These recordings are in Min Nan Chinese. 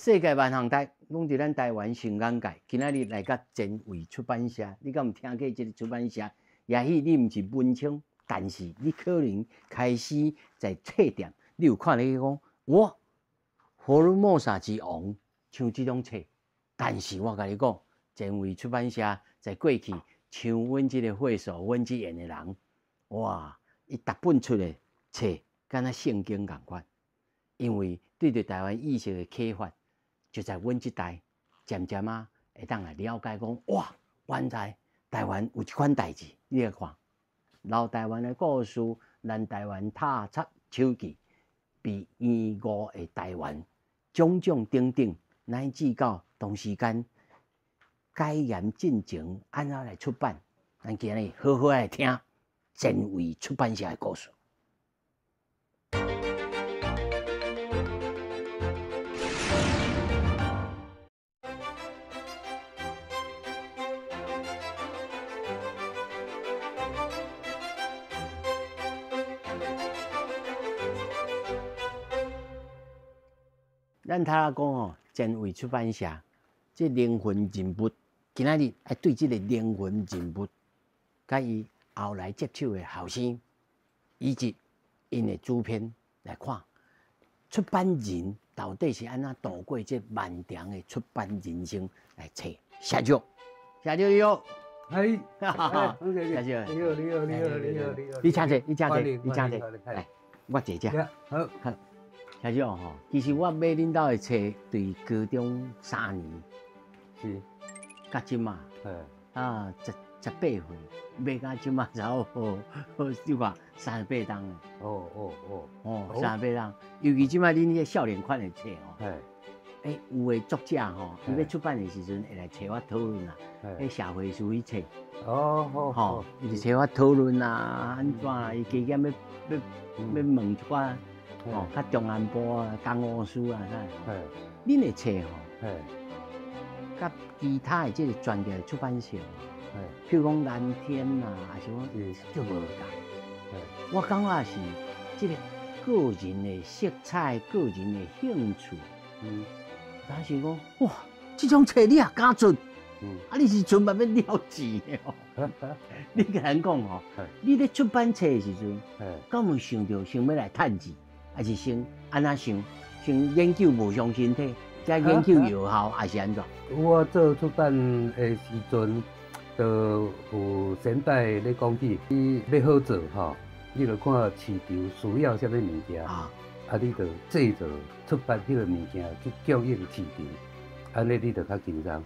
世界萬項代，攏佇咱台灣新眼界。今仔日來佮前衛出版社，你敢有聽過這个出版社？也許你毋是文青，但是你可能開始在冊店，你有看咧講，哇，福爾摩沙之王，像這種冊。但是我共你講，前衛出版社在過去，像阮這个會所、阮這緣的人，哇，伊逐本出的冊，敢若聖經仝款，因為對著台灣意識的啟發，就在阮這代漸漸仔會當來了解講，哇，原來台灣有這款代誌。你來看，老台灣的故事，南台灣踏冊手記，被遺誤的台灣，種種等等，乃至到同時間解嚴進前按怎來出版，咱今日好好來聽前衛出版社的故事。咱頭仔講吼，前衛出版社這靈魂人物，今仔日愛對這个靈魂人物，佮伊後來接手的後生，以及𪜶的主編來看，出版人到底是按怎度過這漫長的出版人生來冊。社長，社長你好，嘿，哈哈，你好，你好，你好，你好，你好，你好，你請坐，你請坐，你請坐，來，我坐這。好，好。社長吼，其實我買恁兜的冊，對高中三年，是，到這馬，啊，十八歲，買到這馬才好，你看38冬。哦哦哦，哦，38冬，尤其這馬恁彼个少年款的冊吼，欸，有的作者吼，伊欲出版的時陣會來揣我討論啦，彼社會書去冊，哦哦，吼，伊就揣我討論啊，按怎啊，伊加減欲欲欲問一寡。哦，較中南部啊，東吳書啊，啥？恁的冊吼，佮其他的這个專業出版社，譬如講藍天啊，還是講就無仝。我感覺是這个個人的色彩，個人的興趣。但是講，哇，這種冊你也敢出？啊，你是準備欲了錢的哦？你共人講吼，你咧出版冊的時陣，敢有想著想欲來趁錢？還是先按怎想？先研究無傷身體，再研究藥效，還是按怎？我做出版的時陣，就有先輩咧講起，你欲好做吼，你就看市場需要啥物物件，啊，你就製造出版彼個物件去供應市場，按呢你就較輕鬆。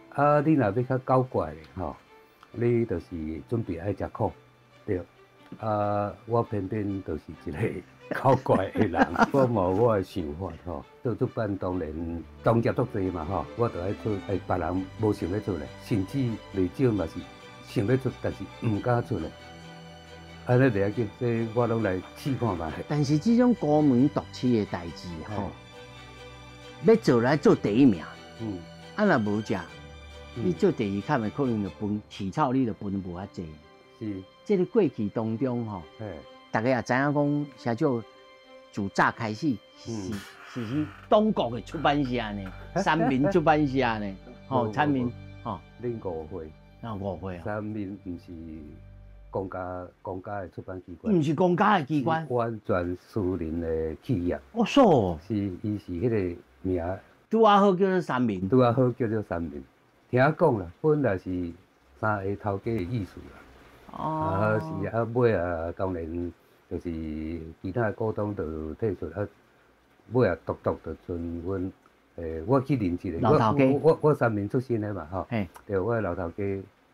啊，你若欲較搞怪的吼，你就是準備愛食苦，對。啊，我偏偏就是一個搞怪的人，我嘛有我的想法吼。做出版當然當業足濟嘛吼，我就愛做，欸，別人無想欲做咧，甚至袂少嘛是想欲出，但是毋敢出咧。按呢袂要緊，這我攏來試看覓。但是這種孤門獨市的代誌吼，欲做來做第一名，啊若無食，你做第二較袂可能就分飼草，你就分無遐濟。是。這个過去當中吼，大家也知影講，社長自早開始是是去黨國的出版社呢，三民出版社呢，吼，三民吼。恁誤會。哪有誤會啊？三民毋是公家公家的出版機關。毋是公家的機關。完全私人的企業。哦，說。是，伊是彼个名。拄仔好叫做三民。拄仔好叫做三民。聽講啦，本來是三个頭家的意思啦。哦，啊是啊，尾啊當然就是其他的股東就退出，啊尾啊獨獨就剩阮，我去認一个，老頭家，我三民出身的嘛吼，對，我的老頭家，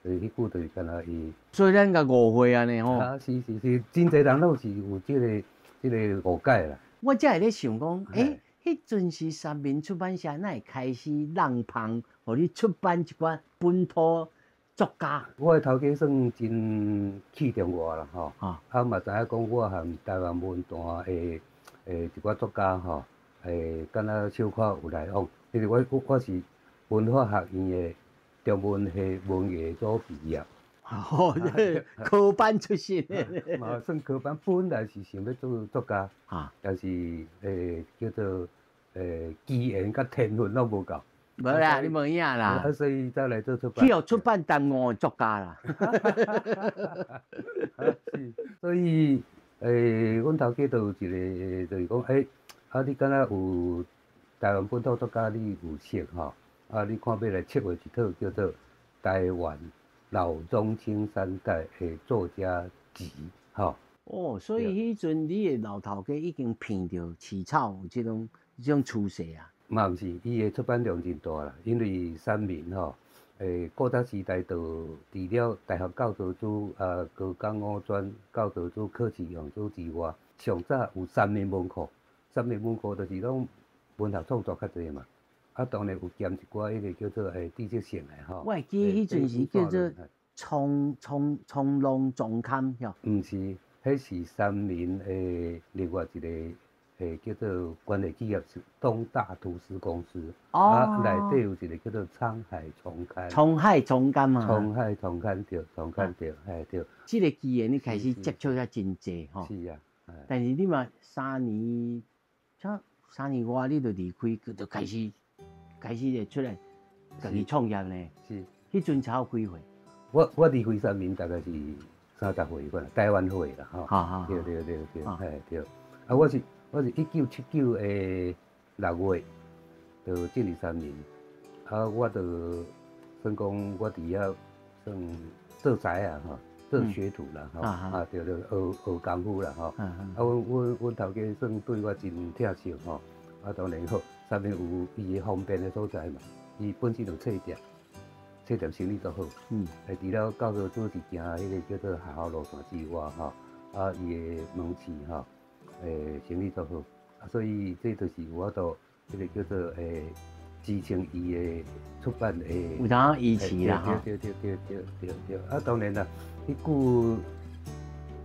就是彼句就是敢若伊。所以咱共誤會按呢吼。啊是是是，真濟人攏是有這個誤解啦。我才會咧想講，欸，彼陣時三民出版社哪會開始讓芳，予你出版一寡本土作家？我的頭家算真器重我啦吼，啊嘛知影講我和台灣文壇的一寡作家吼，敢若小可有來往，因為我是文化學院的中文系文藝組畢業。哦，科班出身的。嘛算科班，本來是想欲做作家，但是叫做機緣佮天分攏無夠。無啦，你無影啦。啊，所以才來做出版。去予出版耽誤的作家啦。是，所以阮頭家就有一個，就是講，啊，你敢若有台灣本土作家，你有識吼？啊，你看欲來策劃一套叫做《台灣老中青三代的作家集》吼。哦，所以彼陣你的老頭家已經鼻著市草有這種趨勢啊。嘛毋是，伊的出版量真大啦，因為三民吼，古早時代就除了大學教科書啊、高工五專教科書考試用書之外，上早有三民文庫，三民文庫就是講文學創作較濟嘛。啊，當然有兼一寡彼個叫做知識性的吼。我會記彼陣時叫做衝浪叢刊，吼。毋是，彼是三民的另外一個叫做關係企業是東大圖書公司。哦。啊，內底有一個叫做滄海叢刊。滄海叢刊嘛。滄海叢刊對，叢刊對，嘿對。這個機緣你開始接觸遐真濟吼。是啊。但是你嘛3年，才3年外你就離開，就開始就出來家己創業呢。是。彼陣才有幾歲？我離開三民大概是30歲款，台灣歲啦吼。對對對對，嘿對。啊，我是1979的6月，就進入三民。啊，我就算講我佇遐算做師啊吼，做學徒啦吼。啊，對對，學學功夫啦吼。啊，阮頭家算對我真疼惜吼。啊，當然好，三民有伊的方便的所在嘛。伊本身就冊店，冊店生意都好。除了教科書是行彼個叫做學校路線之外吼，啊，伊的門市吼，生意足好，啊，所以這就是有法度，彼個叫做支撐伊的出版的。有當維持啦，吼。對對對對對對，啊，當然啦，彼久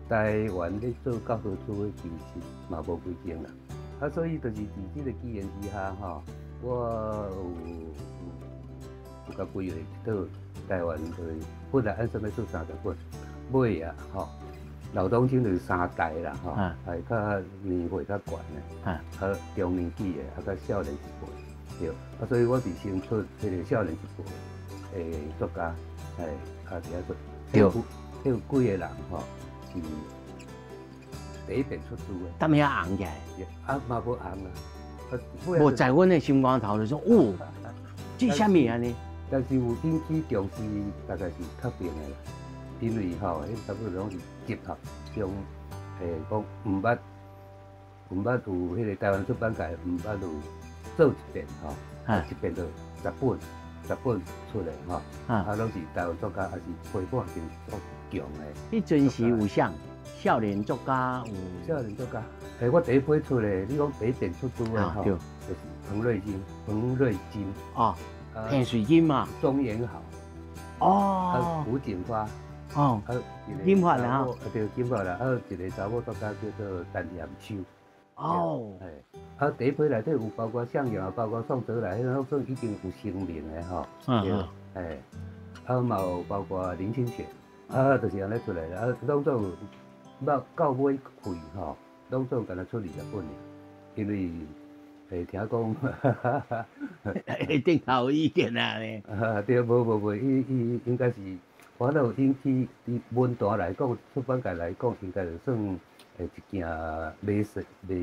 台灣咧做教科書的其實嘛無幾間啦，啊，所以就是佇這個機緣之下吼，我有共規劃一套台灣就是本來按算欲出30本，尾啊吼。老中青就是三代啦，吼，係較年歲較懸的，啊，中年紀的，啊，較少年一輩，對，啊，所以我是先出彼個少年一輩的作家，啊，佇遐出，有幾個人吼是第一遍出書的，踮遐紅起來，啊，嘛無紅啊，無在阮的心肝頭就說，哦，這啥物按呢？但是有引起重視，大概是確定的啦。因為吼，彼差不多攏是集合中，講毋捌有彼個台灣出版界毋捌有做一遍吼，一遍就10本，10本出來吼，啊，攏是台灣作家，也是批判性足強的。彼陣時有啥？少年作家有。少年作家，我第一批出的，你講第一遍出書的吼，就是彭瑞金，彭瑞金。哦，彭瑞金嘛。鍾元豪。哦。胡錦發。哦，金髮啦，吼，對，金髮啦，啊，一個查某作家叫做陳艷秋。哦，啊，第一批內底有包括向陽，包括宋哲來，彼個算已經有成名的吼。對，啊嘛有包括林清玄，啊，就是按呢出來啦，啊，攏總到尾開吼，攏總敢若出20本爾，因為聽講，一定有意見啊咧。啊，對，無無無，伊應該是。我有引起佇文壇來講，出版界來講，應該就算一件袂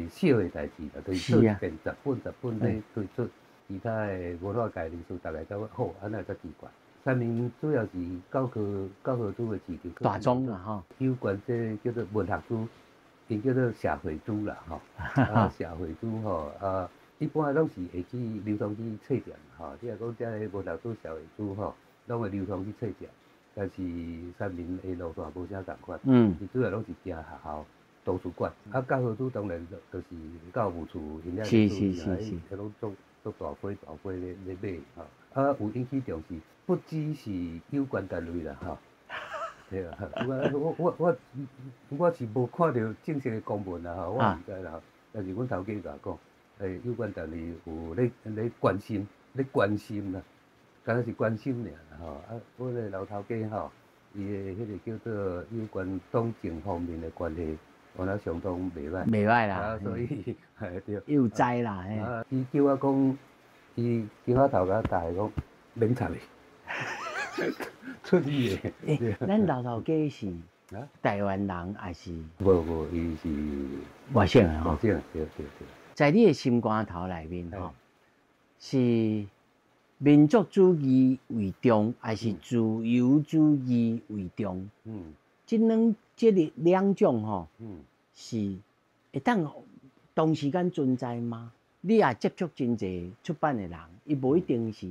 小的代誌啦。就是做一遍10本10本咧推出，其他的文化界人士逐家都好，按呢才奇怪。三民主要是教科書的市場。大眾啦吼。有關這叫做文學書，𪜶叫做社會書啦吼。啊，社會書吼啊，一般攏是會去流通去冊店吼。你若講這个文學書、社會書吼，攏會流通去冊店。但是三民的路線無啥仝款，伊主要攏是行學校、圖書館。啊，教科書當然就是教務處𪜶遐彼攏足足大批大批咧買吼。啊，有引起重視，不只是有關單位啦吼。對啊，我是無看著正式的公文啦吼，我毋知啦。但是阮頭家共我講，有關單位有咧關心，咧關心啦。敢若是關心爾吼，啊，阮的老頭家吼，伊的彼個叫做有關黨政方面的關係，有那相當袂歹。袂歹啦。啊，所以嘿對。伊有知啦，嘿。啊，伊叫我講，伊鏡仔頭共我教講，免插伊，出伊的。欸，咱老頭家是台灣人還是？無無，伊是外省的吼。外省，對對對。在你的心肝頭內面吼，是民族主義為重，還是自由主義為重？這個兩種吼，是會當同時間存在嗎？你也接觸真濟出版的人，伊無一定是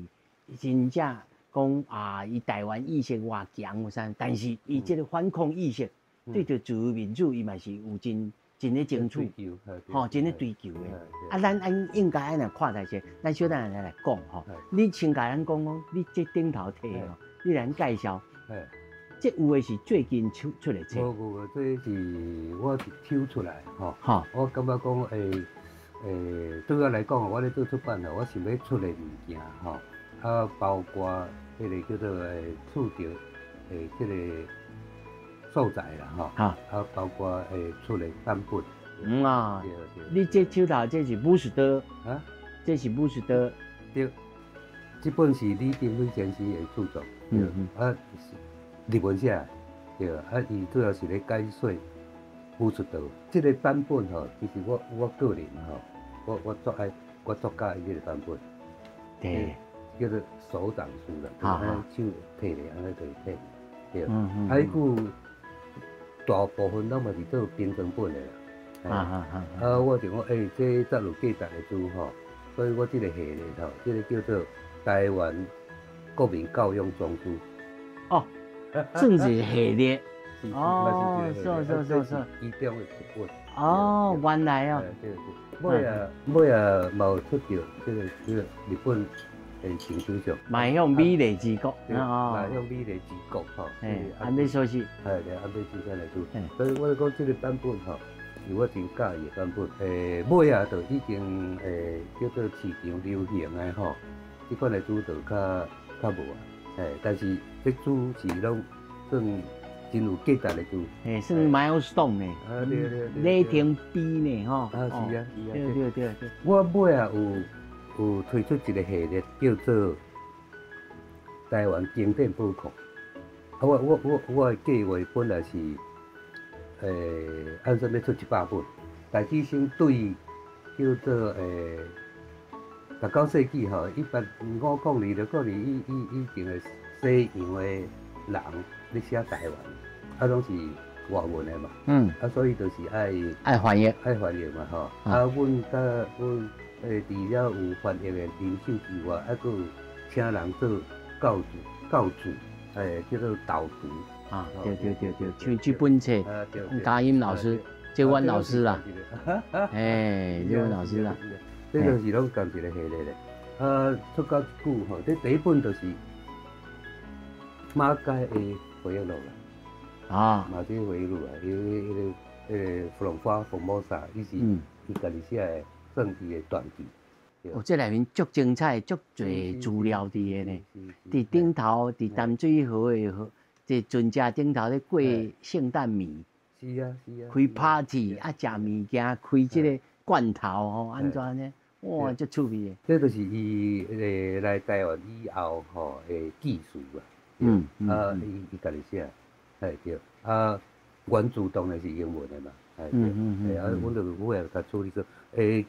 真正講啊，伊台灣意識偌強有啥，但是伊這個反抗意識，對著自由民主，伊嘛是有真真咧爭取，吼，真咧追求的。啊，咱按應該按怎看待這？咱小等下來講吼。你先共咱講講，你這頂頭提吼，你來介紹。這有的是最近出出的冊。無無無，這是我是抽出來吼。我感覺講，對我來講，我咧做出版吼，我想欲出的物件吼，啊，包括彼個叫做厝著這個素材啦吼。啊，包括出的版本。嗯啊。你這手頭這是武士刀啊？這是武士刀。對。這本是李登輝先生的著作。啊。日文寫，對，啊，伊主要是咧解說武術道。這個版本吼，其實我個人吼，我足愛，我足佮意這個版本。對，叫做手掌書啦，按呢手提咧，按呢就提，對。啊，彼久大部分攏嘛是做平裝本的啦。啊，我就講，欸，這才有價值的書吼，所以我這個系列吼，這個叫做台灣國民教養叢書。哦。算是系列，哦，是是是是，其中的一本。哦，原來哦。對對，尾啊尾啊，嘛有出著這個日本的成就獎。邁向美麗之國，邁向美麗之國吼。哎，安倍首相。哎，對，安倍晉三來做。所以我講這個版本吼，是我真佮意的版本。尾啊，就已經叫做市場流行的吼，這款的書就較較無啊。但是這書是攏算真有價值的書。欸，算 milestone 呢，啊對對對，里程碑呢，吼。啊是啊是啊。對對對對。我尾啊有推出一個系列叫做台灣經典寶庫。啊，我的計劃本來是，按算欲出100本，但是先對叫做19世紀吼，1850、602以前的西洋的人咧寫台灣，啊，攏是外文的嘛。啊，所以就是愛愛翻譯，愛翻譯嘛吼。啊，阮佮阮除了有翻譯的人手之外，啊，閣有請人做教注、教注，叫做導讀。啊，對對對對，像這本冊，嘉音老師，這阮老師啦，哎，這阮老師啦。這就是攏仝一個系列咧。啊，出較久吼，這第一本就是馬偕的回憶錄啦。啊，馬偕回憶錄啊，彼個芙蓉花福摩薩，伊是伊家己寫的，算伊的傳記。哦，這內面足精彩，足濟資料佇个呢。佇頂頭，佇淡水河的河，這船隻頂頭咧過聖誕暝。是啊是啊。開 party 啊，食物件，開這個罐頭吼，按怎呢？哇，足趣味的。這就是伊來台灣以後吼的記事啊。啊，伊家己寫，嘿對。啊，原著當然是英文的嘛，嘿對。啊，阮就有會共處理做。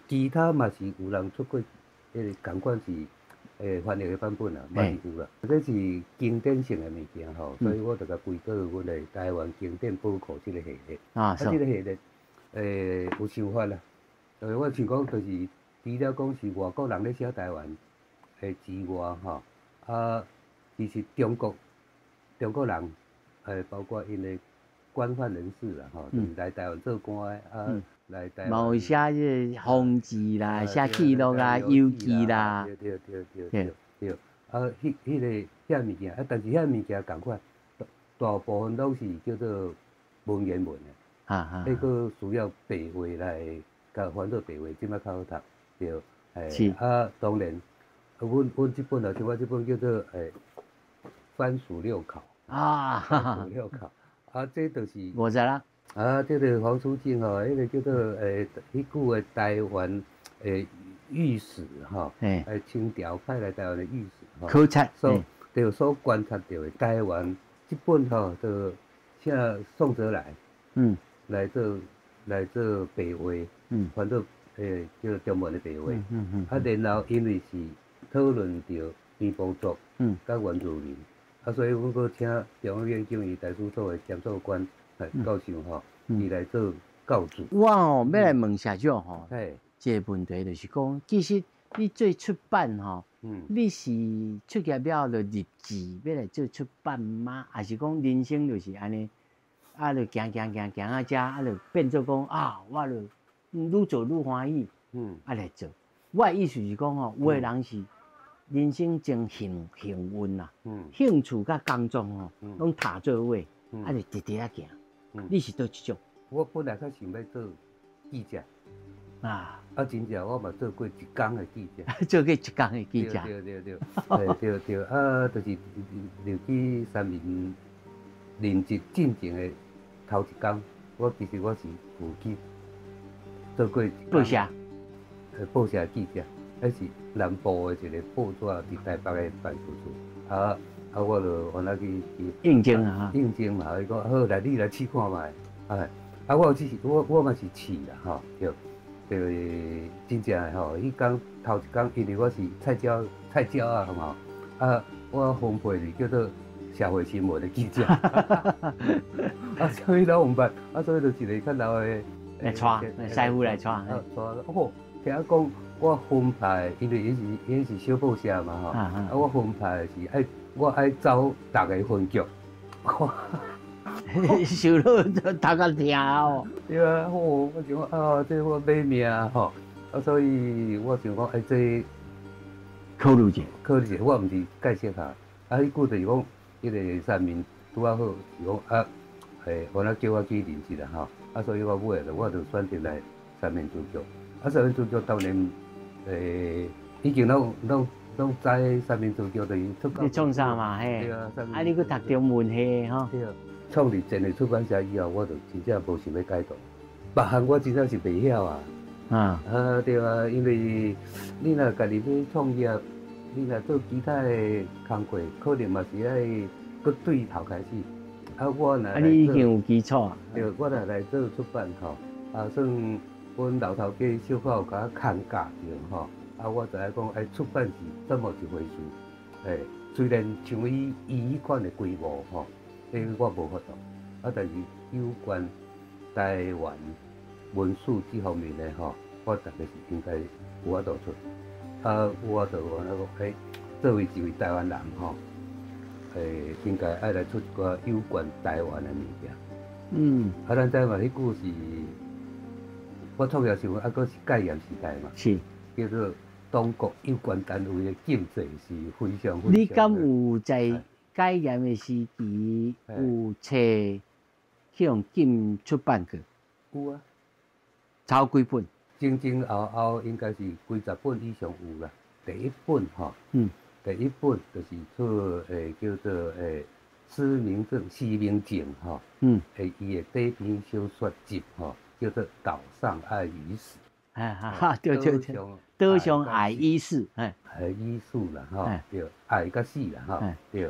其他嘛是有人出過，彼個仝款是翻譯的版本啊，嘛是有啦。這是經典性的物件吼，所以我就共歸做阮的台灣經典寶庫這個系列。啊，這個系列有想法啦。我想講就是，除了講是外國人咧寫台灣的之外，吼，啊，其實中國人，包括𪜶的官方人士啦，吼，就是來台灣做官的，啊，來台灣。嘛有寫這個方志啦，寫記錄啦，遊記啦。對對對對對對。啊，彼個遐物件，啊，但是遐物件仝款，大部分攏是叫做文言文的。彼閣需要白話來。共翻做白話，這擺較好讀，對，啊，當然，阮這本啊，像我這本叫做番薯六考啊，番薯六考，啊，這就是56。啊，這個黃書進吼，彼個叫做彼久的台灣御史吼，清朝派來台灣的御史吼，考察所對所觀察著的台灣，這本吼就請宋哲來，來做白話，翻做叫做中文的白話，啊，然後因為是討論著平埔族，佮原住民，啊，所以阮閣請中央研究院台史所的兼所官教授吼，伊來做教注。我吼欲來問社長吼，這個問題就是講，其實你做出版吼，你是出業了後就立志欲來做出版嗎？抑是講人生就是按呢？啊，就行行行行到遮，啊，就變做講啊，我就愈做愈歡喜，啊來做。我的意思是講吼，有的人是人生真幸運啦，興趣佮工作吼，攏踏做伙，啊就直直仔行。你是佗一種？我本來較想欲做記者，啊，真正我嘛做過一工的記者，做過一工的記者。對對對對，對對，啊，就是入去三民任職進前的頭一工，我其實我是有去做過報社，報社記者，彼是南部的一個報紙佇台北的辦事處，啊啊，我就予那去應徵啊，應徵嘛，伊講好來，你來試看覓，哎，啊，我只是我嘛是試啦，吼，對，對，真正的吼，彼工頭一工，因為我是菜鳥菜鳥仔，吼，啊，我分配是叫做社會新聞的記者，啊，啥物攏毋捌，啊，所以就一個較老的來帶，師傅來帶，啊，帶，哦，聽講我分派，因為伊是小報社嘛，吼，啊，我分派是愛我愛走逐个分局，受落頭殼疼哦。對啊，哦，我想講啊，這我欲命吼，啊，所以我想講，哎，這考慮者，考慮者，我毋是介適合，啊，彼句就是講，彼個三民拄仔好是講啊，原來叫我去任職啦吼，啊，所以我尾就我就選擇來三民書局，啊，三民書局當然，以前攏知三民書局就是出。你創啥嘛嘿？對啊，啊，你閣讀中文系吼？對啊，創立前的出版社以後，我就真正無想欲改動，別項我真正是袂曉啊。啊對啊，因為你若家己欲創業，你若做其他的工課，可能嘛是愛閣對頭開始。啊，我若啊，你已經有基礎啊。對，我若來做出版吼，啊，算阮老頭家小可有共我牽教著吼。啊，我知影講，哎，出版是這麼一回事。欸，雖然像伊彼款的規模吼，這我無法度。啊，但是有關台灣文史這方面的吼，我大概是應該有法度出。啊，有法度我那個，欸，作為一位台灣人吼，欸，應該愛來出一寡有關台灣的物件。啊，咱知嘛？彼句是，我創業時陣，啊，閣是戒嚴時代嘛。是。叫做當局有關單位的禁制是非常非常。你敢有在戒嚴的時期有冊去予禁出版過？有啊。抄幾本？前前後後應該是幾十本以上有啦。第一本吼，第一本就是出叫做施明正施明正吼，伊的短篇小說集吼，叫做《島上愛與死》。哎哈，對對對，島上愛與死，哎，愛與死啦，吼，對，愛佮死啦，吼，對，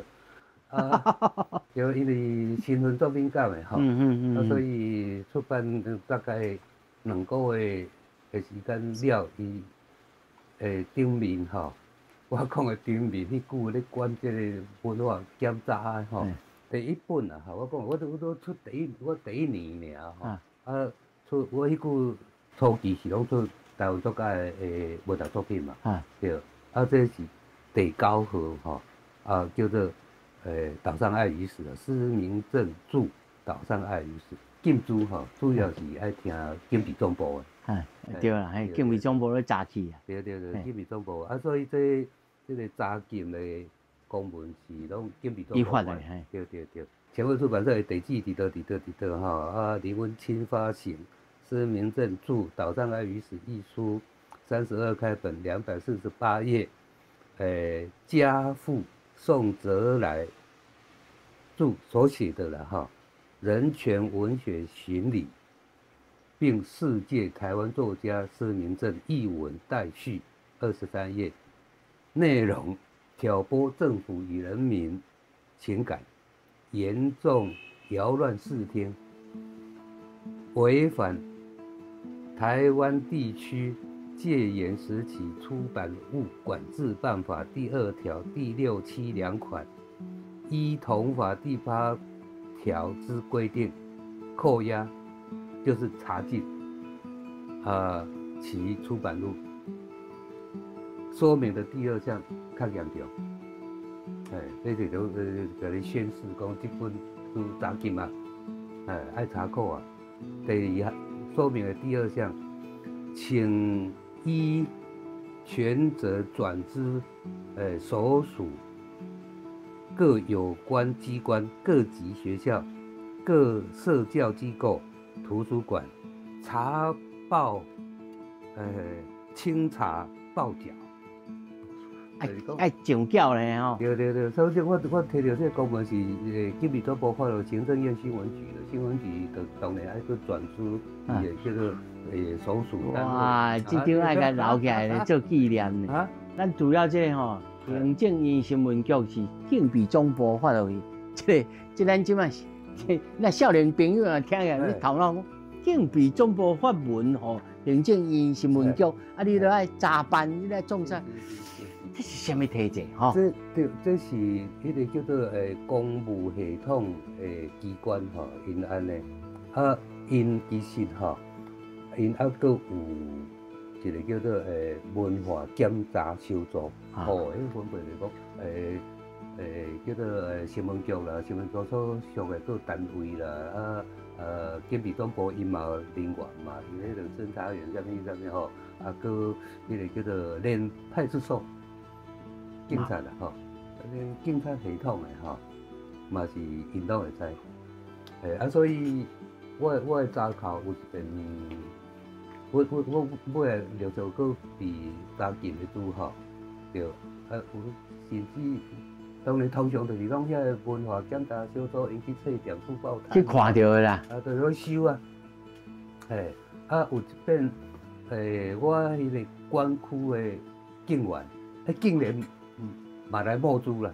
啊，對，因為身份足敏感的吼，啊，所以出版大概2個月的時間了，伊頂面吼，我講的頂面彼句咧管這個文化檢查的吼，第一本啊，吼，我講我都出第一，我第一年爾吼，啊，出我彼句。初期是攏出台灣作家的文學作品嘛，對，啊，這是第九號吼，啊，叫做島上愛與死》施明正著《島上愛與死》，禁書吼，主要是愛聽警備總部的。對啦，嘿，警備總部咧查起啊。對對對，警備總部啊，所以這個查禁的公文是攏警備總部。伊發的，嘿。對對對，前衛出版社的地址佇佗佇佗佇佗吼，啊，離阮新發行。施明正著《島上愛與死》一書，32開本，248頁。家父宋哲來著所寫的了哈。人权文学巡礼，并世界台湾作家施明正译文待续23页，内容挑拨政府与人民情感，严重扰乱视听，违反台湾地区戒严时期出版物管制办法第2条第6、7两款，依同法第8条之规定，扣押就是查禁其出版物。说明的第2项较严重，哎，这就都共你宣示讲这本书查禁啊，哎，爱查扣啊。第二说明的第2项，请依权责转之，所属各有关机关、各级学校、各社教机构、图书馆查报，清查报缴。爱上缴咧吼。对对对，首先我提到这个公文是警备总部发到行政院新闻局的，新闻局就当然爱去转出伊的叫做所属单位。哇，这张爱共留起来做纪念呢。啊，咱主要这个吼，行政院新闻局是警备总部发落去，这个这咱这摆是，那少年朋友啊听起来，你头脑讲警备总部发文予行政院新闻局，啊，你都爱查办，你来创啥？这是啥物体制？吼？这对，这是彼个叫做公务系统的机关吼，𪜶按呢，啊，𪜶其实吼，𪜶犹阁有一个叫做文化检查小组，吼，彼分别来讲，叫做新闻局啦，新闻局所属的各单位啦，啊，警备总部𪜶嘛有人员嘛，伊彼个侦查员啥物啥物吼，啊，阁彼个叫做连派出所。警察啦吼，警察系统的吼，嘛是𪜶拢会知。啊，所以我的查扣有一遍，我尾陆续阁被查禁的拄吼，对，啊有甚至当然通常就是讲遐个文化检查小组𪜶去册店书报摊去看著的啦，啊，就去收啊。啊有一遍，我彼个管区的警员，彼竟然嘛来募资啦，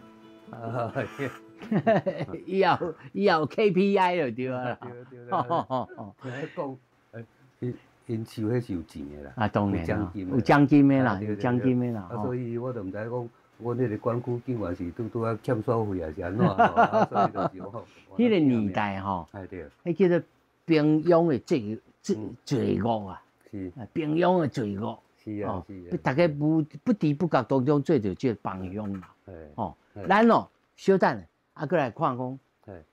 以后以后 KPI 就对啦。对对对。讲，𪜶收彼是有钱的啦。啊，当然啦，有奖金的啦，有奖金的啦。啊，所以我就毋知讲，阮彼个管区警员是拄拄仔欠所费，还是按怎吼？所以就是讲，彼个年代吼，哎对，彼叫做平庸的罪罪罪恶啊，是平庸的罪恶。是啊，是啊。大家不知不觉当中做著这个帮凶啦。吼，咱哦，小等，啊，阁来看讲，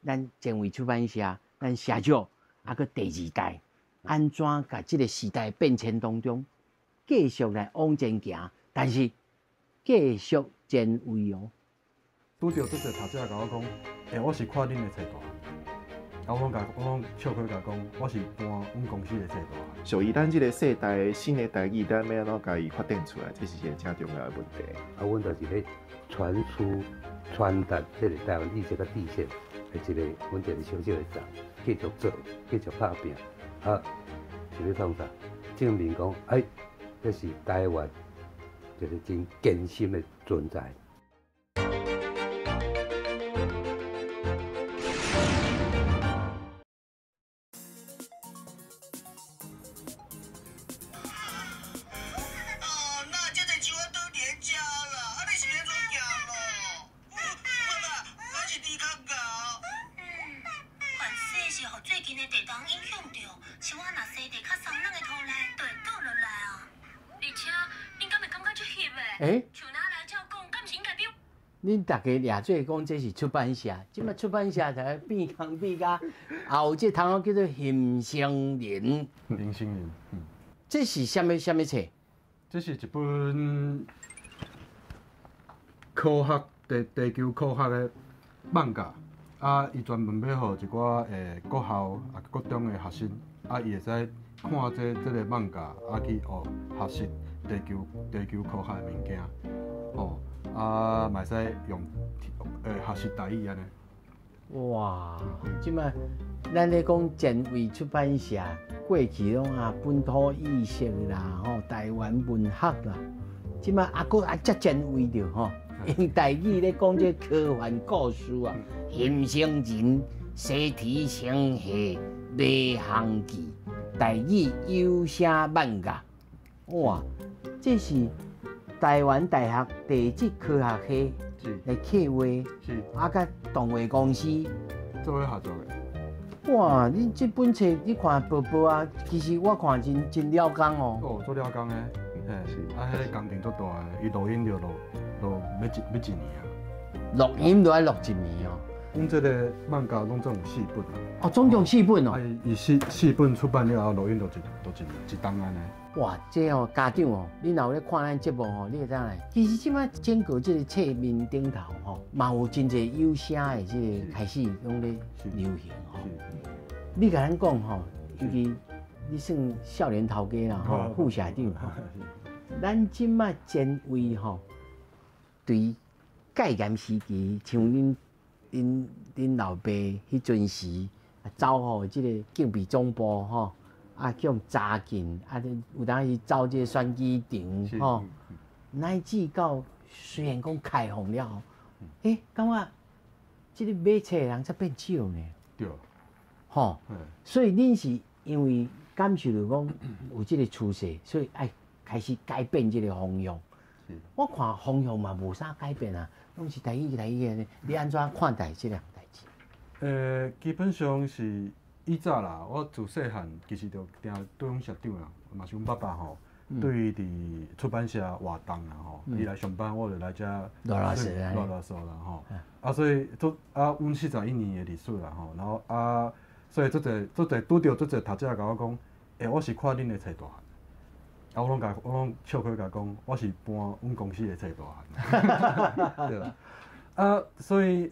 咱前卫出版社，咱社长，啊，阁第二代，按怎共这个时代变迁当中，继续来往前行，但是继续前卫哦。拄著这个读者共我讲，我是看恁的册大，啊，我拢笑开共讲，我是搬阮公司的册大。属于咱这个世代新的台语，咱欲按怎共伊发展出来，这是一个真重要的问题。啊，阮就是咧传输、传达这个台湾意识佮知识的一个，阮一个小小的站，继续做，继续拍拼。啊，是咧创啥？证明讲，哎，这是台湾一个真艰辛的存在。恁大家掠做讲这是出版社，这摆出版社才变工变甲，也有这通叫做林生林。林生林，这是啥物啥物册？这是一本科学地球科学的漫画，啊，伊专门欲予一寡国校啊、国中的学生，啊，伊会使看这个漫画，啊，去学习地球科学的物件，吼。啊，嘛会使用学习台语按呢。哇，这摆咱咧講前衛出版社，過去攏啊本土意識啦，吼台灣文學啦，這擺啊閣啊遮前衛著吼，用台語咧講這科幻故事啊，《金星人》、《西提星系》、《迷航記》，台語有聲漫畫，哇！這是台灣大學地質科學系來策劃，啊，佮動畫公司做伙合作的。哇！你這本冊你看薄薄啊，其實我看真真了工哦。哦，做了工的，嘿，啊，彼個工程足大的，伊錄音就錄錄欲一欲一年啊。錄音都愛錄一年哦。阮這個漫畫攏總有四本。哦，總共四本哦。啊，伊四四本出版了後，錄音就一就一一冬按呢。哇，這哦家長哦，你若有咧看咱節目吼，你會知影咧。其實這擺整個這個冊面頂頭吼，嘛有真濟有聲的這個開始攏咧流行吼。你共咱講吼，尤其你算少年頭家啦吼，副社長。咱這擺前衛吼，對戒嚴時期，像恁恁恁老爸彼陣時，走予這個警備總部吼。啊，去予查禁，啊，有當時走這個選舉場吼，乃至到雖然講開放了後，欸，感覺這個買冊的人才變少呢。對。吼，所以恁是因為感受到講有這個趨勢，所以愛開始改變這個方向。我看方向嘛無啥改變啊，攏是台語台語的。你按怎看待這兩代誌？基本上是。以早啦，我自細漢其實就定對阮社長啦，嘛是阮爸爸吼，對佇出版社活動啦吼，伊來上班，我就來遮囉囉嗦囉囉嗦啦吼。啊，所以做啊，阮41年的歷史啦吼，然後啊，所以足濟足濟拄著足濟讀者共我講，欸，我是看恁的冊大漢，啊，我攏共我攏笑開共講，我是搬阮公司的冊大漢，對啦。啊，所以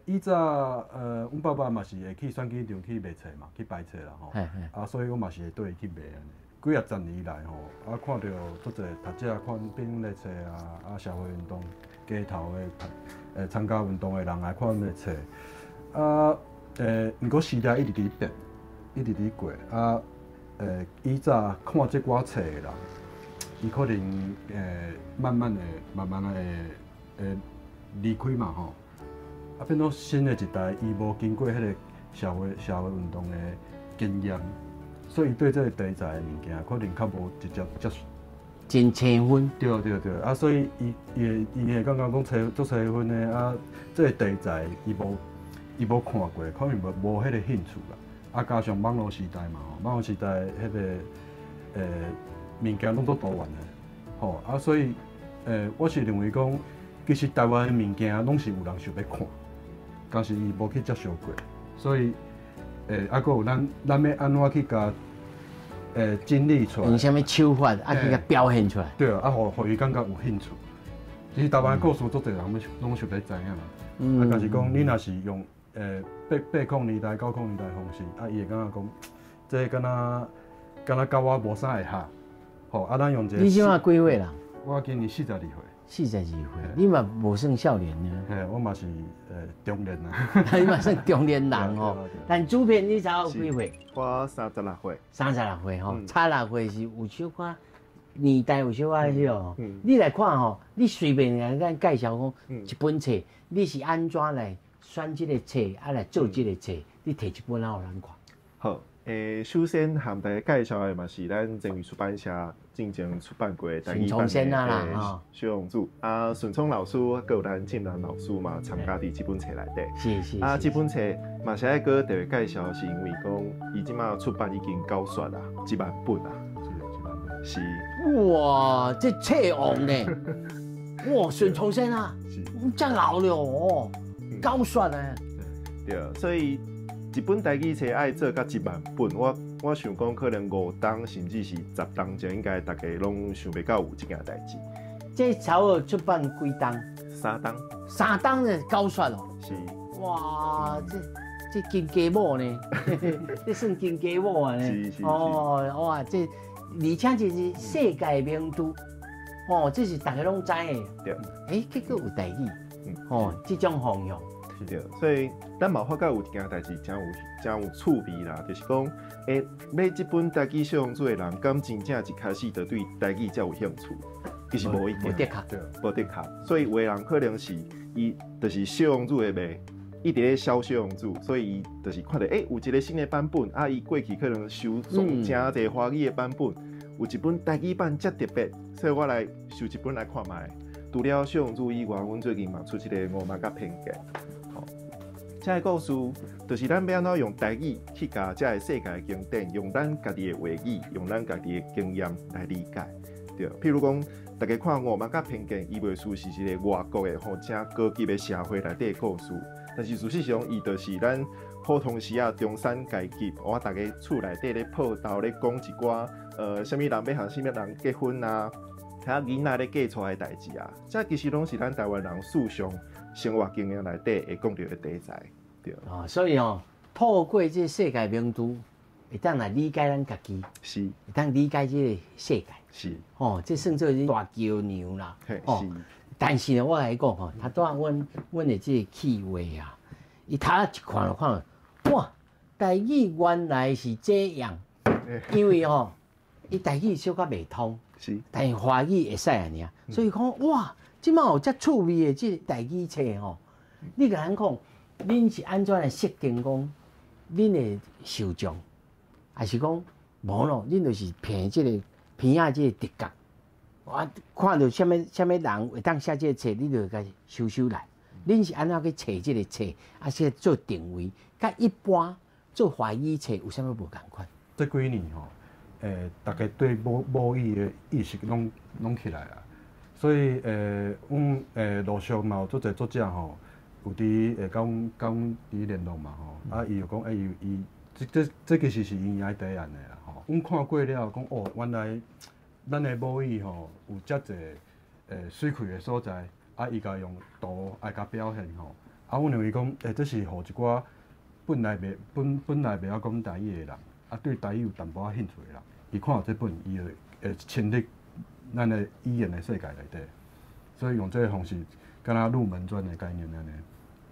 以早阮爸爸嘛是會去選舉場去賣冊嘛，去擺冊啦吼。啊，所以我嘛是會綴伊去賣按呢。幾若十年來吼，啊，看著足濟讀者看變阮的冊啊，啊，社會運動街頭的參加運動的人來看阮的冊。啊，毋過時代一直佇變，一直佇過。啊，以早看這寡冊的人，伊可能慢慢的、慢慢的會離開嘛吼，啊變做新的一代，伊無經過彼個社會社會運動的經驗，所以伊對這個題材的物件可能較無直接接觸。真青分。對對對，啊，所以伊伊會伊會感覺講找足青分的啊，這個題材伊無伊無看過，可能無無彼個興趣啦。啊，加上網路時代嘛吼，網路時代彼個物件攏足多元的，吼啊，所以我是認為講。其實台灣的物件攏是有人想欲看，但是伊無去接受過，所以，啊，閣有咱咱欲按怎去共整理出來？用啥物手法啊去共表現出來？對啊，啊，予伊感覺有興趣。其實台灣故事足濟人攏想欲知影嘛。啊，但是講你若是用八八零年代、90年代方式，啊，伊會感覺講，這敢若敢若佮我無啥會合。吼，啊，咱用一個。你這擺幾歲啦？我今年42歲。 42歲，你嘛無算少年呢。嘿，我嘛是中年啊。你嘛算中年人吼。但主編你才有幾歲？我36歲。 36歲吼，差6歲是有小可年代有小可彼哦。你來看吼，你隨便來咱介紹講一本冊，你是按怎來選這個冊，啊來做這個冊？你提一本來予咱看。好，首先向大家介紹的嘛是咱前衛出版社進前出版過的台語版的《小王子》啊，順聰老師，閣有咱靖蘭老師嘛參加佇這本冊內底。是是。啊，這本冊嘛是愛閣特別介紹，是因為講伊這馬出版已經九刷啊，1萬本啊。是1萬本。是。哇，這冊王呢？哇，順聰先啊，遮老了哦，九刷呢。對，所以。一本台語冊愛做到1萬本，我我想講可能5冬甚至是10冬前，應該大家攏想袂到有這件代誌。這差不多出版幾冬？ 3冬。 3冬就九刷咯。是。哇，這這金雞母呢？這算金雞母啊呢？是是。哦哇，這而且這是世界名著，哦，這是大家攏知的。對。欸，結果有台語，哦，這種方向。對，所以咱嘛發覺有一件代誌誠有趣味啦，就是講，買這本台語小王子的人，敢真正一開始就對台語遮有興趣？其實無一定，無的確，無的確。所以有的人可能是伊就是小王子的迷，伊佇咧銷小王子，所以伊就是看著，有一個新的版本，啊，伊過去可能收藏誠濟華語的版本，有一本台語版遮特別，所以我來收一本來看覓。除了小王子以外，阮最近嘛出這個五萬佮偏見，吼，這个故事就是咱欲按怎用台語去共這个世界的經典，用咱家己的話語，用咱家己的經驗來理解，對。譬如講，大家看五盲佮偏見，伊袂輸是一個外國的吼，誠高級的社會內底的故事，但是事實上，伊就是咱普通時仔中產階級，我逐家厝內底咧報道咧講一寡，啥物人欲和啥物人結婚啊。遐囡仔咧嫁出來的代誌啊，這其實攏是咱台灣人日常生活經驗內底會講著的題材，對。哦，所以哦，透過這世界名著，會當來理解咱家己，會當理解這個世界，哦，這算做大橋梁啦。哦，但是呢，我來講吼，頭拄仔阮的這個企劃啊，伊頭一看就看，哇，台語原來是這樣，因為吼，伊台語小可袂通。但是華語會使按呢，所以講哇，這擺有遮趣味的這個台語冊吼，你共咱講，恁是按怎來設定講，恁的受眾，還是講無咯？恁就是憑這個邊仔這個直覺，我看著啥物啥物人會當寫這個冊，你就共收收來。恁是按怎去揣這個冊，啊是做定位，佮一般做華語冊有啥物無仝款？這幾年吼，大家對母語的意識攏起來啊，所以阮陸續嘛有足濟作者吼，有佇共阮佇聯絡嘛吼，啊伊就講伊伊這其實是𪜶愛提案的啦吼，阮看過了講哦，原來咱的母語吼有遮濟媠氣的所在，啊伊共用圖來共表現吼，啊阮認為講這是予一寡本來袂曉講台語的人，啊對台語有淡薄仔興趣的人。伊看著這本，伊會深入咱的語言的世界內底，所以用這個方式，敢若入門磚的概念按呢，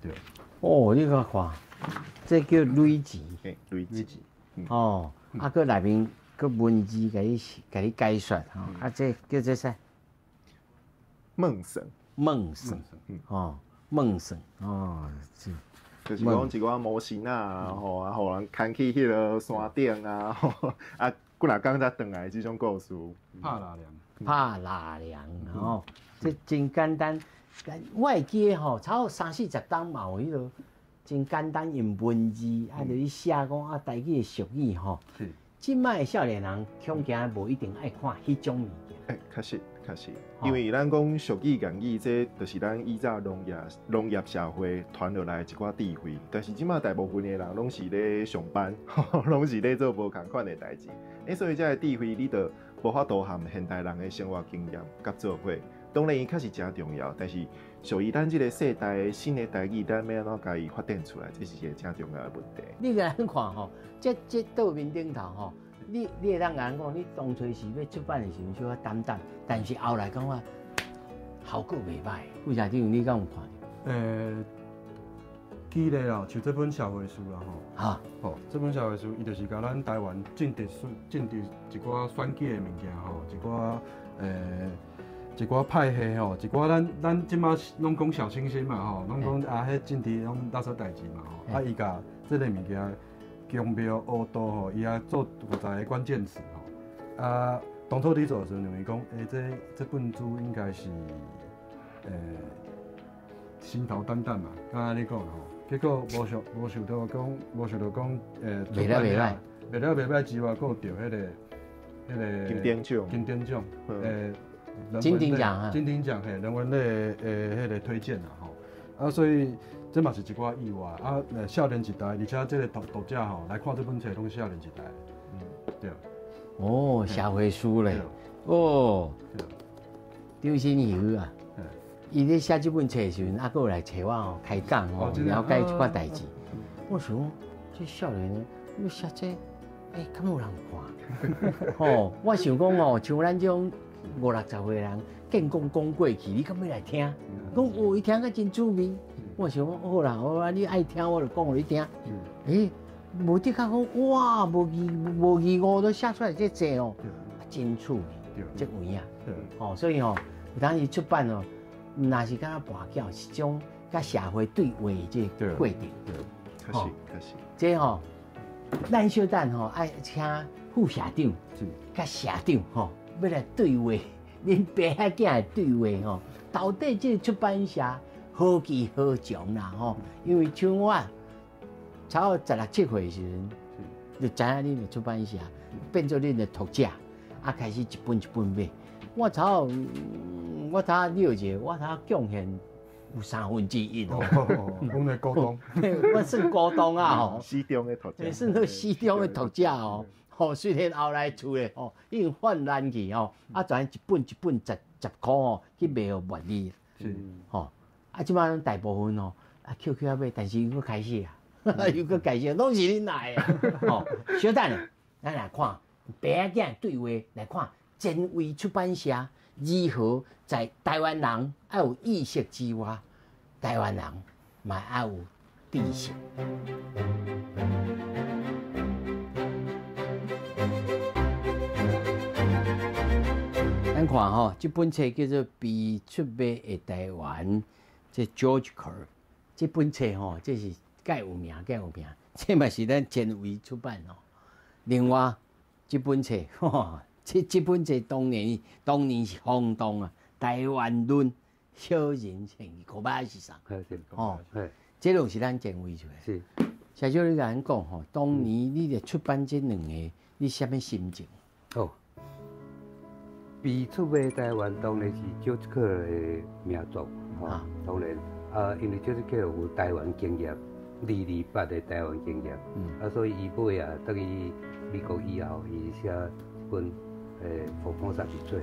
對。哦，你閣看，這叫累字，累字，哦，啊，閣內面閣文字共你解說，吼，啊，這叫做啥？夢算。夢算，哦，夢算，哦，是。就是講一寡魔神仔吼，啊，予人牽去彼个山頂啊，吼，啊，幾若工才轉來這種故事。拍蠟涼，拍蠟涼，吼，這真簡單。我會記得吼，差不多三四十冬嘛有彼个真簡單用文字啊，就去寫講啊，台語的俗語吼。是。這擺的少年人恐驚無一定愛看彼種物件。確實，確實，因為咱講俗語、諺語，這就是咱以早農業社會傳落來的一寡智慧。但是這擺大部分的人攏是咧上班，攏是咧做無仝款的代誌。所以這个智慧，你就無法度和現代人的生活經驗佮做伙。當然，伊確實誠重要，但是屬於咱這個世代新的台語，咱欲按怎共伊發展出來，這是一個誠重要的問題。你共咱看吼，這桌面頂頭吼，你會當共咱講，你當初是欲出版的時陣小可膽膽，但是後來感覺效果袂䆀。副社長，你敢有看著？舉例啦，像這本社會書啦吼，吼，這本社會書，伊就是共咱台灣政治一寡選舉的物件吼，一寡派系吼，一寡咱這馬攏講小清新嘛吼，攏講啊，彼政治攏垃圾代誌嘛吼，啊，伊共這个物件強妙烏道吼，伊也做五十个關鍵詞吼，啊，當初佇做的時陣，認為講，這本書應該是，心頭膽膽嘛，敢按呢講吼，結果無想到講，賣了袂䆀，賣了袂䆀之外，閣有著彼个金鼎獎，金鼎獎，金鼎獎啊，金鼎獎嘿，人文類的彼个推薦啦吼，啊，所以這嘛是一寡意外啊。少年一代，而且這个讀者吼來看這本冊攏是少年一代，對。哦，社會書咧，哦，張新油啊，伊咧寫這本冊的時陣，啊，閣有來揣我吼開講吼，了解一寡代誌。我想講，這少年的，欲寫這，敢有人看？吼，我想講哦，像咱這種五六十歲人，見講講過去，你敢欲來聽？講哦，伊聽甲真趣味。我想講好啦，我你愛聽我就講予你聽。欸，無的確講哇，無疑無疑誤都寫出來這濟哦，真趣味，這有影。哦，所以吼，有當時出版哦，毋若是敢若跋筊，是種佮社會對話的這個過程。確實，確實。這吼，咱小等吼愛請副社長，佮社長吼，欲來對話，恁爸仔囝的對話吼，到底這個出版社何去何從啦吼？因為像我差不多16、17歲的時陣，就知影恁的出版社變做恁的讀者，啊，開始一本一本買。我差不多，我差了解，我差貢獻有1/3哦。阮的股東，我算股東啊吼。死忠的讀者，算做死忠的讀者哦。吼，雖然後來厝的吼已經泛濫去吼，啊，全一本一本十十箍吼去賣予賣你。是。吼，啊，這擺大部分吼，啊，抾抾啊買，但是又閣開始啊，又閣開始，攏是恁來的。吼，小等下，咱來看爸仔囝對話來看。前衛出版社如何在台灣人愛有意識之外，台灣人嘛愛有知識。咱看吼，這本冊叫做《被出賣的台灣》，這 George Kerr 這本冊吼，這是蓋有名，蓋有名，這嘛是咱前衛出版哦。另外，這本冊吼。這本冊當年是轟動啊！台灣論小人情，古巴是啥？哦，這攏是咱前衛出來。是，社長你共咱講吼，當年你佇出版這兩個，你啥物心情？哦，被出賣台灣當然是 George Kerr 的名作，吼，當然啊，因為 George Kerr 有台灣經驗，228的台灣經驗，啊，所以伊尾啊，轉去美國以後，伊寫一本。佛光山是做，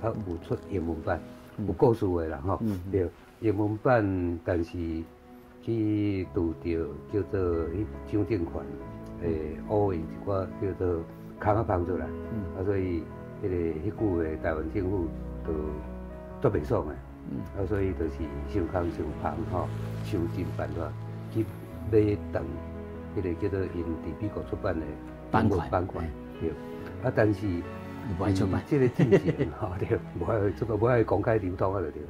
啊有出英文版，有故事的啦吼，對，英文版，但是去拄著叫做彼蔣政權，烏用一寡叫做空仔芳出來，啊所以彼個彼久的台灣政府就足袂爽的，啊所以就是傷空傷芳吼，想盡辦法去買斷彼個叫做𪜶佇美國出版的版權，版權，對，啊但是。無愛出版，這個進前吼對，無愛出版，無愛公開流通啊，就對。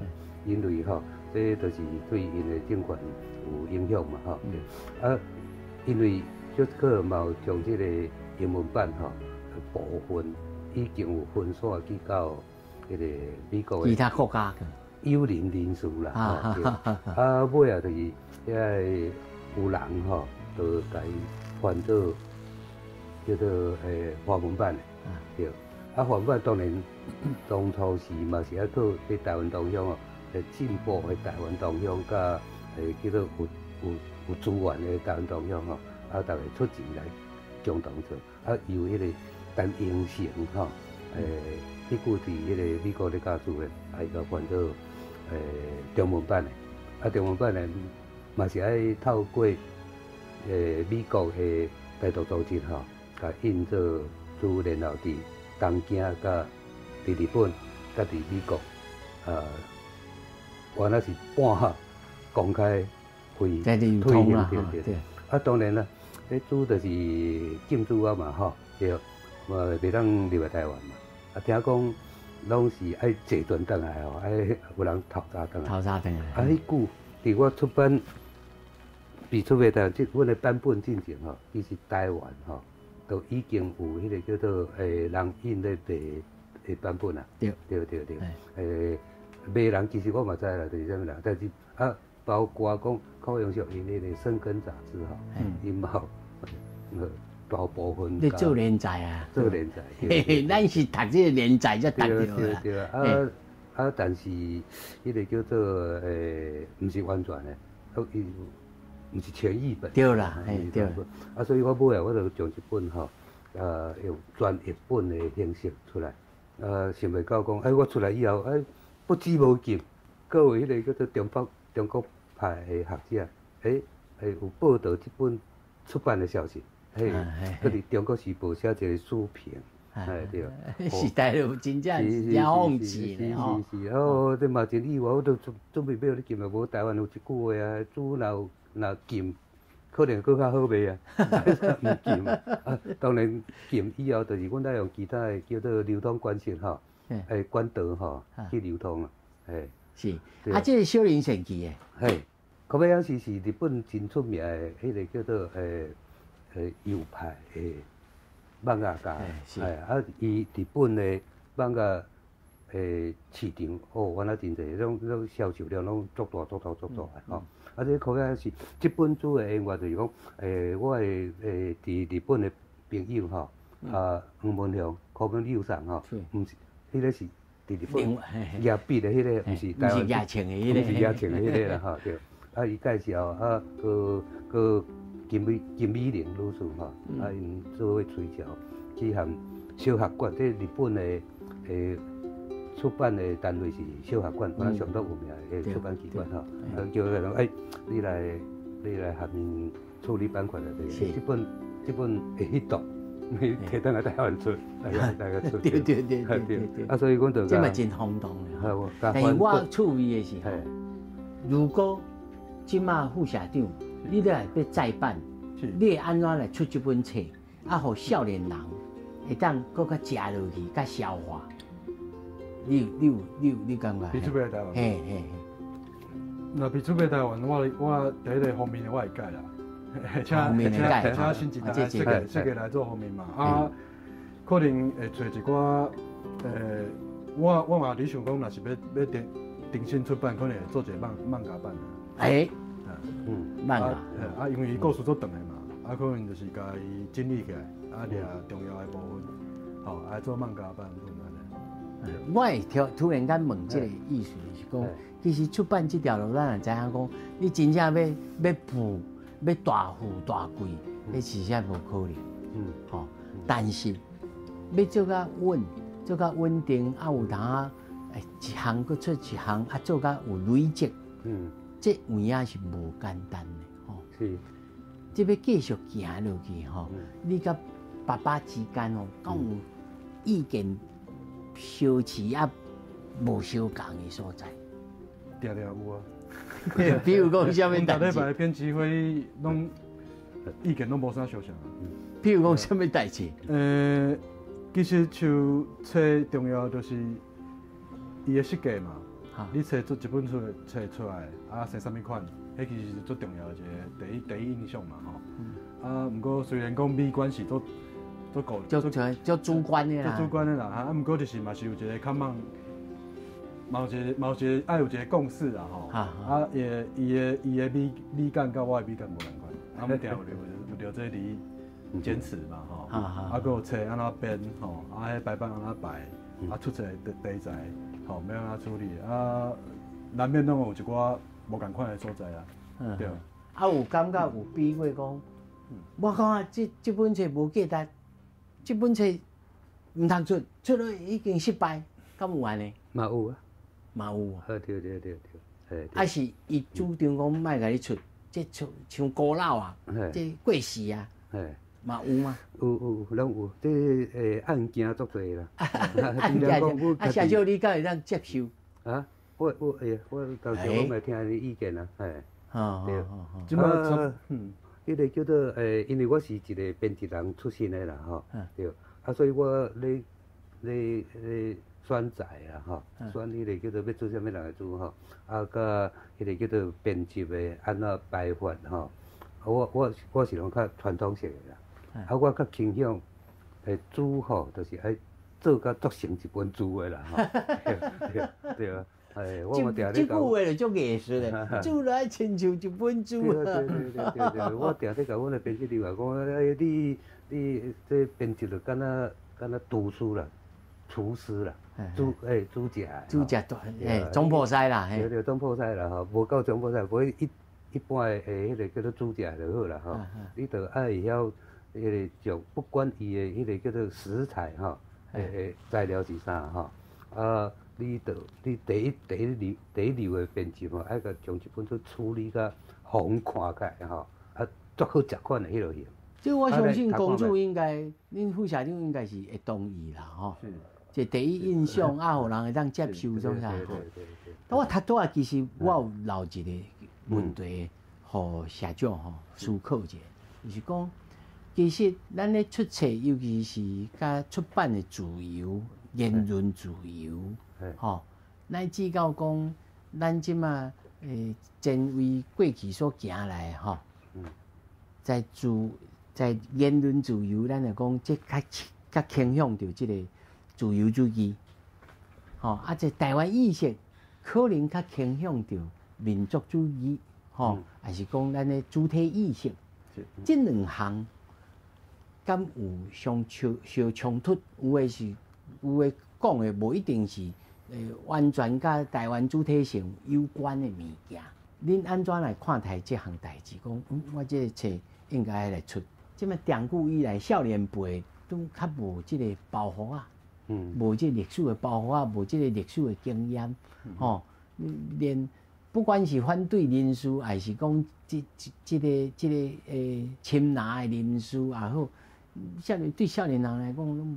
因為吼，這就是對𪜶的政權有影響嘛，吼。啊，因為小可嘛有將這個英文版吼部分已經有分散去到彼個美國的其他國家友鄰人士啦，吼。啊，尾仔就是遐個有人吼，就共伊翻做叫做華文版的，對。啊，華文版當然當初時嘛是愛靠佇台灣同鄉哦，進步的台灣同鄉，佮叫做有資源的台灣同鄉吼，啊，逐家出錢來共同做，啊，由彼個陳英成吼，彼久佇彼個美國咧教書的，啊，伊共翻做中文版的，啊，中文版的嘛是愛透過美國的台獨組織吼，共印做書，然後佇東京、佮佇日本、佮佇美國，啊，原來是半公開會推行，對對。啊，當然啦，這書就是禁止啊嘛，吼，對，嘛袂當入來台灣嘛。啊，聽講攏是愛坐船轉來吼，愛有人偷查轉來。偷查轉來。啊，彼久佇我出版，被出賣台灣，這阮的版本進前吼，其實台灣吼。都已經有彼個叫做人印咧賣的版本啦，對對對對，賣人其實我嘛知啦，就是啥物人，但是啊，包括講柯永秀𪜶彼個《生根》雜誌吼，𪜶嘛有大部分咧做連載啊，做連載，嘿嘿，咱是讀這個連載才讀著啦，對對啊啊，但是彼個叫做毋是完全的，伊毋是全譯本。對啦，嘿對。啊，所以我尾仔我就將這本吼，用全譯本的形式出來。啊，想袂到講，我出來以後，不知無禁，閣有彼個叫做中國派的學者，有報導這本出版的消息，嘿，閣佇《中國時報》寫一個書評，哎對。時代就真正真諷刺咧吼。是是，哦，這嘛真意外，我都準備欲予你禁啊，無台灣有一句話啊，豬若禁，可能閣較好賣啊，毋禁啊。當然禁以後，就是阮愛用其他的叫做流通關係吼，管道吼去流通啊，嘿。是，啊，這個小林善吉的。嘿，小林是日本真出名的，彼個叫做右派的漫畫家，哎，啊，伊日本的漫畫市場，哦，原來真濟，攏銷售量攏足大足大足大的吼。啊，這小林是這本書的緣源就是講，我的佇日本的朋友吼，啊，黃文雄、柯文佑桑吼，毋是，彼個是佇日本舉筆的彼個，毋是台灣，毋是舉槍的彼個，毋是舉槍的彼個啦吼，對。啊，伊介紹啊，閣金美玲女士吼，啊，𪜶做伙吹橋去和小學館，這日本的出版的單位是小學館，本來上足有名的出版機關吼，啊，叫伊講，欸，你來和𪜶處理版權的，這本會彼度，你提轉來台灣出，來個出，對對對對對。啊，所以阮就這嘛真轟動的。但是我趣味的是，如果這馬副社長，你來欲再版，你會按怎來出這本冊？啊，予少年人會當閣較食落去，較消化。你有感覺？比出來台灣。嘿嘿嘿。若比出來台灣，我第一個封面我會改啦，請新一代設計來做封面嘛。啊，可能會揣一寡，我嘛咧想講，若是欲重新出版，可能會做一個漫畫版。欸，漫畫。啊，因為伊故事足長的嘛，啊，可能就是共伊整理起來，啊，掠重要的部分，吼，來做漫畫版本按呢。我會突然間問這個意思，就是講，其實出版這條路，咱也知影講，你真正欲富，欲大富大貴，彼實在無可能。吼，但是欲做較穩，做較穩定，啊，有當啊，一項閣出一項，啊，做較有累積。這有影是無簡單的，吼。是。這欲繼續行落去，吼，你佮爸爸之間哦，敢有意見相似啊，無相仝的所在？定定有啊。比如講啥物代誌？逐禮拜編輯會議攏意見攏無啥相像。比如講啥物代誌？其實像冊重要就是伊的設計嘛。你冊出一本書冊出來，啊，生啥物款，彼其實是足重要的一個第一印象嘛，吼。啊，毋過雖然講美觀是足足個足足主觀的啦，足主觀的啦，啊，毋過就是嘛是有一個較茫，嘛有一個愛有一個共識啦，吼。啊，伊的美感佮我的美感無仝款，啊，阮定有著這裡堅持嘛，吼。啊，閣有冊按怎編，吼，啊，彼排版按怎排，啊，出冊題材。吼，欲按怎處理啊，難免攏有一寡無仝款的所在啊。對。啊，有感覺有比過講，我感覺這本冊無價值，這本冊毋通出，出了已經失敗，敢有按呢？嘛有啊，嘛有啊。對對對對。啊是伊主張講莫共你出，這出像古老啊，這過時啊。嘛有嗎？有有，攏有，這案件足濟啦。案件，啊，社長你敢會當接受？啊，我會，我到時我嘛聽你意見啊，嘿。對。啊，彼個叫做因為我是一個編輯人出身的啦，吼。對。啊，所以我咧咧咧選材啊，吼，選彼個叫做欲做啥物人的書吼，啊，佮彼個叫做編輯的按怎排法吼。我是攏較傳統式的啦。啊，我較傾向書吼，就是愛做甲足成一本書的啦，吼。對對啊，哎，我嘛定咧這句話就足藝術的，書來親像一本書。對對對對對，我定咧共阮的編輯人員講，哎，你這編輯就敢若敢若廚師啦，廚師啦，煮食。煮食大，總鋪師啦。對對，總鋪師啦吼，無夠總鋪師，無一般的彼個叫做煮食就好啦吼。你著愛會曉。彼個就不管伊的彼個叫做食材吼，材料是啥吼，啊，你著你第一流的編輯吼，愛共將一本書處理甲予阮看起來吼，啊，足好食款的彼落型。這我相信公主應該，恁副社長應該是會同意啦，吼。是。這第一印象啊，予人會當接受種啥。我頭拄仔，其實我有留一個問題，予社長吼思考一下，就是講，其實咱咧出冊，尤其是佮出版的自由、言論自由，吼，乃至到講，咱這馬前衛過去所行來吼，在言論自由，咱就講這較傾向著這個自由主義，吼，啊，這台灣意識可能較傾向著民族主義，吼，還是講咱的主體意識，這兩項敢有相相衝突？有的是有的講的，無一定是完全佮台灣主體性有關的物件。恁按怎來看待這項代誌？講，我這個冊應該來出。這麼長久以來，少年輩都較無這個包袱啊，無這個歷史的包袱啊，無這個歷史的經驗，吼，連不管是反對人士，還是講這個親拿的人士也好，對少年人來講攏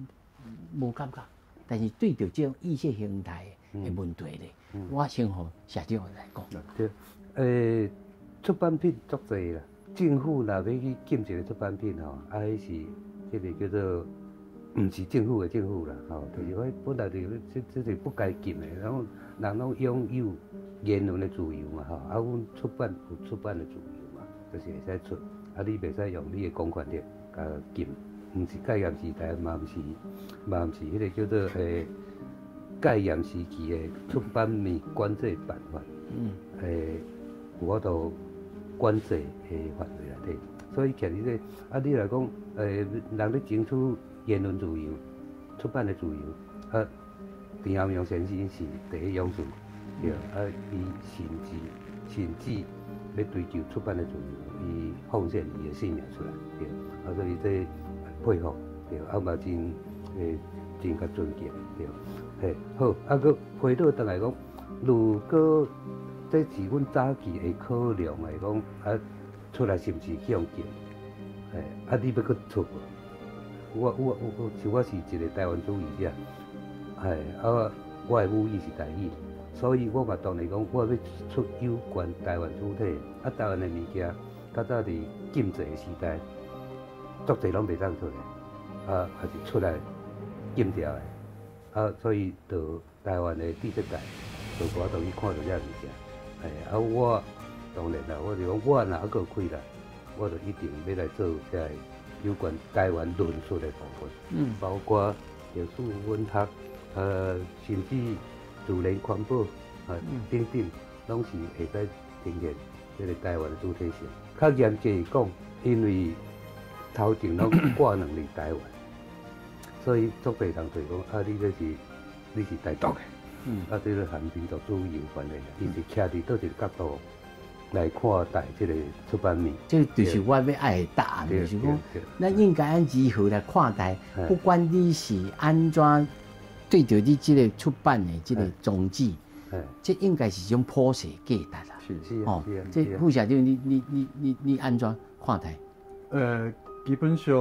無感覺，但是對著這種意識形態的問題咧，我先予社長來講。對，出版品足濟啦。政府若欲去禁一個出版品吼，啊，彼是這個叫做毋是政府的政府啦，吼，就是講本來就這是不該禁的，然後人攏擁有言論的自由嘛，吼，啊，阮出版有出版的自由嘛，就是會使出，啊，你袂使用你的公權力共禁，毋是戒嚴時代，嘛毋是彼個叫做戒嚴時期的出版物管制辦法，有法度管制的範圍內底，所以其實這個啊，你若講人咧爭取言論自由、出版的自由，啊，陳南陽先生是第一勇士，對，啊，伊甚至欲追求出版的自由，伊奉獻伊的性命出來，對，啊，所以這佩服，對，啊嘛真共尊敬，對，嘿，好，啊，閣回倒轉來講，如果這是阮早期會考量的，講啊出來是毋是去予禁？嘿，啊，你欲閣出無？我像我是一個台灣主義者，嘿，啊，我的母語是台語，所以我嘛當然講，我欲出有關台灣主體，啊，台灣的物件，較早佇禁制的時代，足濟攏袂當出來，啊，也是出來禁掉的，啊，所以就台灣的知識界就無法度去看著這物件，嘿，啊，我當然啦，我就講我若猶閣有氣力，我就一定欲來做這个有關台灣論述的部分，包括歷史文學，甚至自然環保啊等等，攏是會使呈現這個台灣的主體性。較嚴格講，因為頭前攏掛兩字台灣，所以足濟人就講啊，你這是你是台獨的，啊，這個和民族主義有關係，伊是徛佇佗一個角度來看待這個出版物。這就是我欲愛的答案，就是講，咱應該按如何來看待？不管你是按怎對著你這個出版的這個宗旨，這應該是一種普世價值啦。是。哦，這副社長，你按怎看待？基本上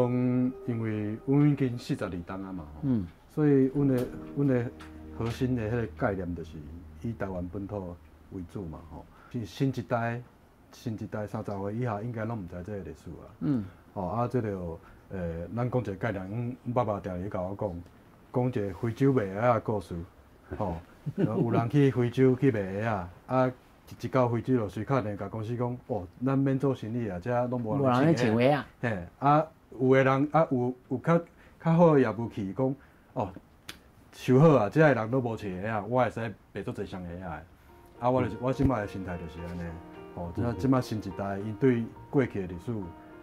因為阮已經42冬啊嘛，所以阮的核心的彼個概念就是以台灣本土為主嘛，吼。新一代30歲以下應該攏毋知這個歷史啊。吼，啊，這個咱講一個概念，阮爸爸定咧共我講，講一個非洲賣鞋仔故事，吼，有人去非洲去賣鞋仔，啊，一到非洲就隨敲電話共公司講，哦，咱免做生意啊，遮攏無人咧穿鞋仔。嘿，啊，有的人啊，有較好的業務去講，哦，收好啊，遮的人攏無穿鞋仔，我會使賣足濟雙鞋仔的。啊，我就是我這擺的心態就是按呢，吼，這擺新一代𪜶對過去的歷史，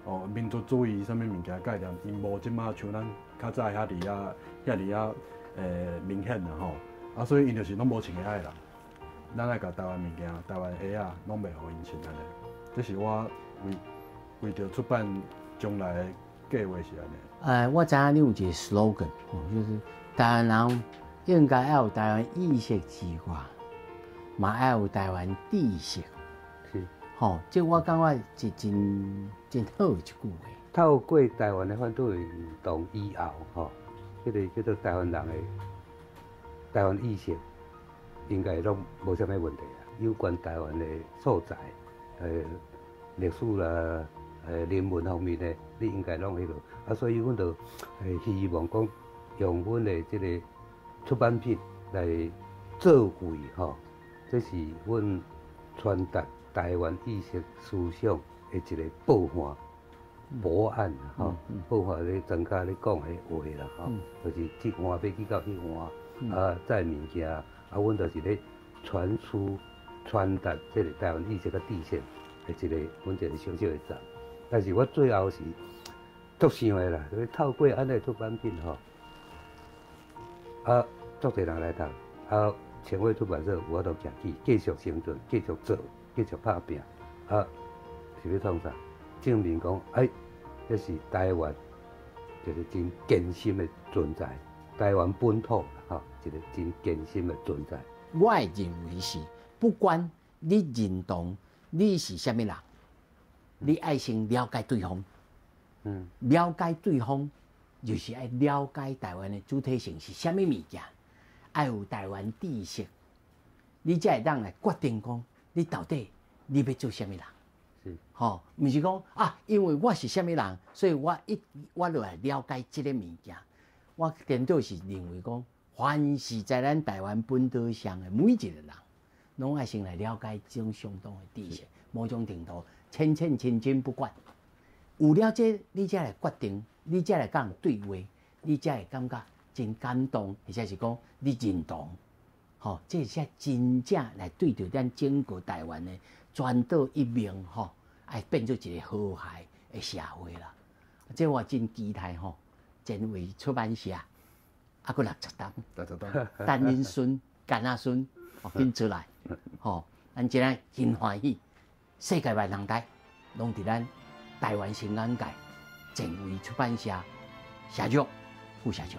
哦，民族主義啥物物件概念，𪜶無這擺像咱較早遐爾仔明顯啦吼，啊，所以𪜶就是攏無穿鞋仔的人，咱愛共台灣物件、台灣鞋仔攏袂予𪜶穿按呢，這是我為著出版將來的計劃是按呢。我知影你有一個 slogan，就是台灣人應該愛有台灣意識之外，嘛愛有台灣知識。是。吼，這我感覺是真真好的一句話。透過台灣的反對運動以後，吼，這個叫做台灣人的台灣意識，應該攏無啥物問題啊。有關台灣的素材，歷史啦，人文方面的，你應該攏彼落。啊，所以阮就希望講，用阮的這個出版品來作為吼，這是阮傳達台灣意識思想的一個報販。博案吼，報販咧專家咧講的話啦吼，就是這岸欲去到彼岸，啊，載物件，啊，阮就是咧傳輸、傳達這個台灣意識佮知識的一個，阮一個小小的站。但是我最後是足想的啦，就是透過按呢出版品吼，啊，足濟人來讀，啊，前衛出版社有法度徛起，繼續生存，繼續做，繼續拍拚，啊，是欲創啥？證明講，哎，這是台灣一個真堅心的存在，台灣本土吼，一個真堅心的存在。我會認為是，不管你認同你是啥物人，你愛先了解對方。了解對方，就是愛了解台灣的主體性是啥物物件，愛有台灣知識，你才會當來決定講，你到底你欲做啥物人。吼，毋是講啊，因為我是啥物人，所以我一我就來了解這個物件。我顛倒是認為講，凡是在咱台灣本島上的每一個人，攏愛先來了解這種相同的知識，某種程度淺淺深深不管。有了這，你才來決定，你才來佮人對話，你才會感覺真感動，或者是講你認同。吼，這才真正來對著咱整個台灣的全島一面吼，愛變做一個和諧的社會啦。這我真期待吼，前衛出版社猶閣60冬， 60冬，等恁孫、囡仔孫哦緊出來，吼，咱這下真歡喜，世界萬人台攏佇咱台灣新眼界前衛出版社社長、副社長。